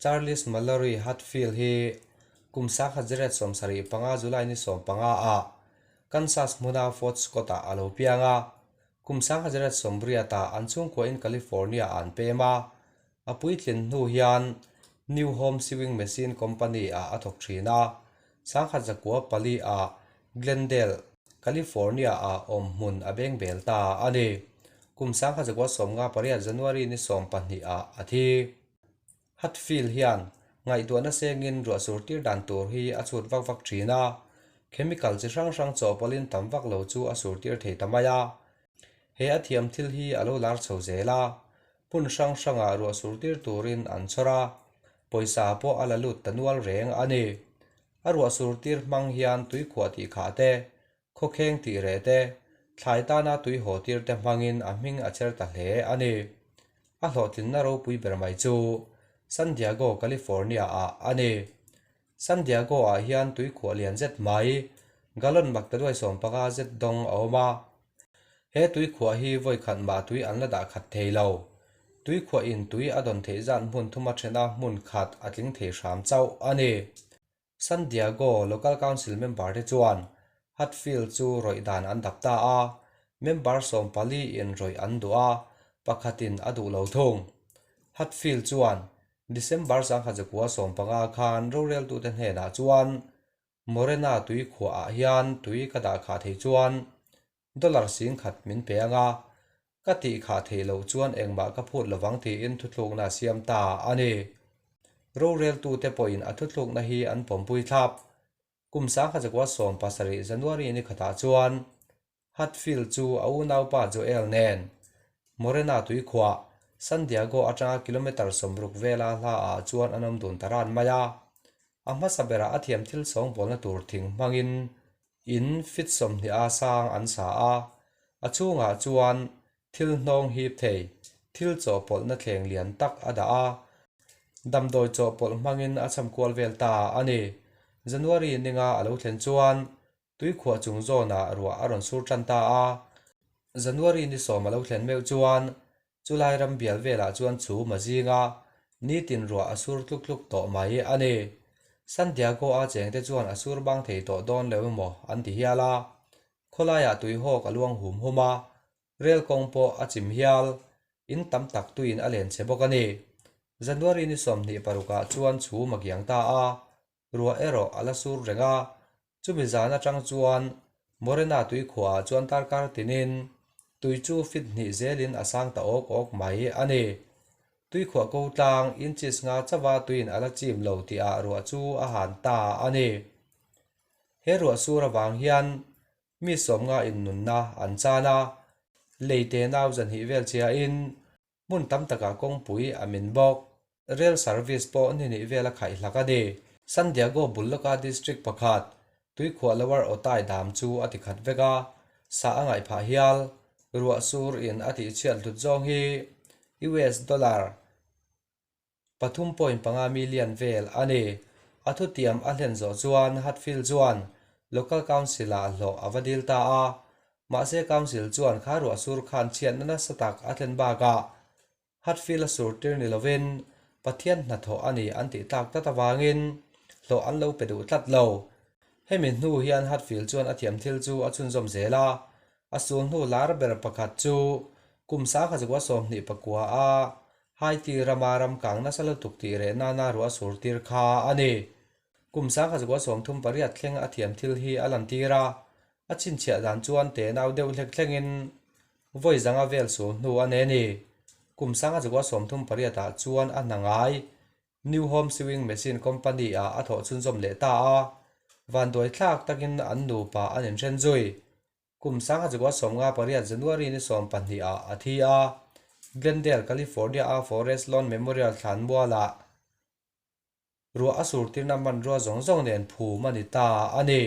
Charles Mallory Hatfield hi kum 1975 July ni 15 ah Kansas hmuna Fort Scott ah a lo piang a. Kum 1980 ah an chhungkua in California ah an pem a. A puitlin hnu hian New Home Sewing Machine Company ah a thawk thin a. 1904 ah Glendale, California ah awm hmun a beng bel ta a ni. Kum 1958 January ni 12 ah a thi. Hatfield hian ngaihtuahna sengin ruah surtir dan tur hi a chhut vak vak thin a, chemical chi hrang hrang chawhpawlhin tam vak lo chu a surtir thei ta mai a. He a thiam thil hi a lo lar chho zel a, hmun hrang hrangah ruah surtir turin an chhawr a, pawisa pawh a la lut ta nual reng a ni. A ruah surtir hmang hian tuikhuah tih khah te, Khawkheng tih reh te, thlai tana tui haw tir te hmangin a hming a cher ta hle a ni. A hlawhtlinna ropui ber mai chu San Diego, California ah a ni. San Diego ah hian tui khuah lian zet mai, gallon maktaduai 15 zet dawng a awm a. He tui khuah hi vawi khat mah tui an la dah khat thei lo. Tui khuah in tui a dawn theih zan hmun thuma thena hmun khat a tling thei hram chauh a ni. San Diego Local Council member te chuan Hatfield chu rawih dan an dap ta a, member 14 in rawih an duh a, pakhatin a duh lo thung. Hatfield chuan December 1915 khan roreltute hnenah chuan Morena tui khuah ah hian tui ka dah khah thei chuan dollar 10,000 min pe anga, ka tih khah theih loh chuan engmah ka phut lovang tiin thuthlukna a siam ta a ni. Roreltute pawhin a thuthlukna hi an pawmpui thlap. Kum 1970 January ni khatah chuan Hatfield chu a unaupa Joel nen Morena tuikhuah, San Diego atanga kilometre 60 vela hla ah chuan an awm dun ta ran mai a. A hmasa berah a thiam thil sawngbawlna tur thing hmangin In fit 20 a sang an sa a, a chhungah chuan thil hnawng hip thei, thil chawhpawlhna thleng lian tak a dah a, damdawi chawhpawlh hmangin a cham kual vel ta a ni. January ninga a lo thlen chuan tuikhuah chung zawnah ruah a rawn sur tan ta a, January ni 10 a lo thlen meuh chuan chulai ram bial velah chuan chhum a zing a, nitin ruah a sur tluk tluk tawh mai a ni. San Diego a chengte chuan a sur bang thei tawh dawn lo emaw an ti hial a, khawlaiah tuihawk a luang hum hum a, rel kawng pawh a chim hial, in tam tak tuiin a len che bawk a ni. January ni 26 ah chuan chhum a kiang ta a, ruah erawh a la sur reng a, chumi zan atang chuan Morena tuikhuah ah chuan tarkar tinin tui chu fit hnih zelin a sang ta awk awk mai a ni. Tuikhuah ko tlang inches nga chauha tuiin a la chim lo tih ah ruah chu a han ta a ni. He ruah sur avang hian mi 50 in nunna an chan a, lei te nau zanhnih vel chiahin hmun tam takah kawngpui a min bawk. Rail service pawh ni hnih vel a khaih hlak a ni. San Diego bul lawka district pakhat, tuikhuah Lower Otay dam chu a ti khat vek a, sa a ngaih phah hial. Ruah sur in a tih chhiat hlut zawng hi US dollar 3.5 million vel a ni. A thutiam a hlen zawh chuan Hatfield chuan local council ah hlawh a va dil ta a, mahse council chuan kha ruah sur khan chhiatna nasa tak a thlen bakah Hatfield a sur tir ni lovin Pathian hnathawh a ni an tih tlak tlat avangin hlawh an lo pe duh tlat lo. Hemi hnu hian Hatfield chuan a thiam thil chu a chhunzawm zel a, a sul hnu lar ber pakhat chu kum 1929 a Haiti rama ram kang nasa lutuk tih reh nana ruah sur tir kha a ni. Kum 1938 thleng a thiam thil hi a lantir a, a chhinchhiah dan chuan tenau deuh hlek thlengin vawi zanga vel sul hnu a ne ni. Kum 1938 ah chuan a hna ngai New Home Sewing Machine Company ah a thawh chhunzawm leh ta a, vanduai thlak takin an nupa an inhren zui. Kum 1958 January ni 12 ah a thi a, Glendale, California a Forest Lawn Memorial thlan mualah ruah a surtirna hmanrua zawng zawng nen phum a ni ta a ni.